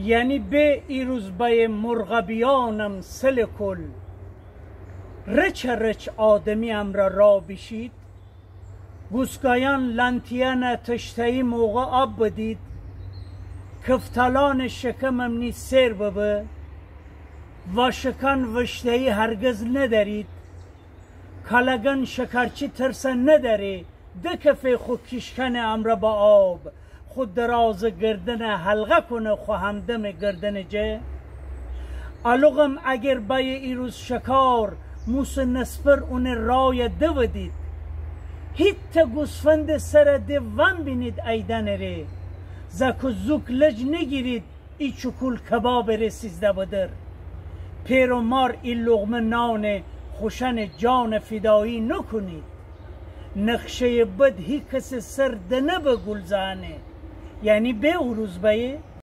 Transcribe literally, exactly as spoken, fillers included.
یعنی به ایروز بأیه مرغابیانم سل کل، رچ رچ آدمی امرأ را بیشید، گوسکایأن لأنتیأنه تشته‌یی موقع آب بدید، کفتالأنٚ شکم امنی سیر ببه، واشکأن وشته‌یی هرگز ندأرید، کالأگأن شکارچی ترسه ندأره، دکفه خو کیشکأنٚ امرأ به آب، خو درازٚ گردنه حلقه کونه خو همدمٚ گردنٚ جه. الوغم اگر بأیه ایروز شکار، موسٚ نسپر اونٚ رایه دودید. هیتأ گوسفندٚ سره ده وأنبینید ایدأنٚ ره. زأک و زوک لج نیگیرید، ای چوکول کبابٚ ره سیزده بدر. پئر و مار ای لقمه نانه خوشأنٚ جانه فیدایی نوکونید. نقشه‌یٚ بد هیکسٚ سر دنبه گولزأنه. یعنی به اوروز بأیه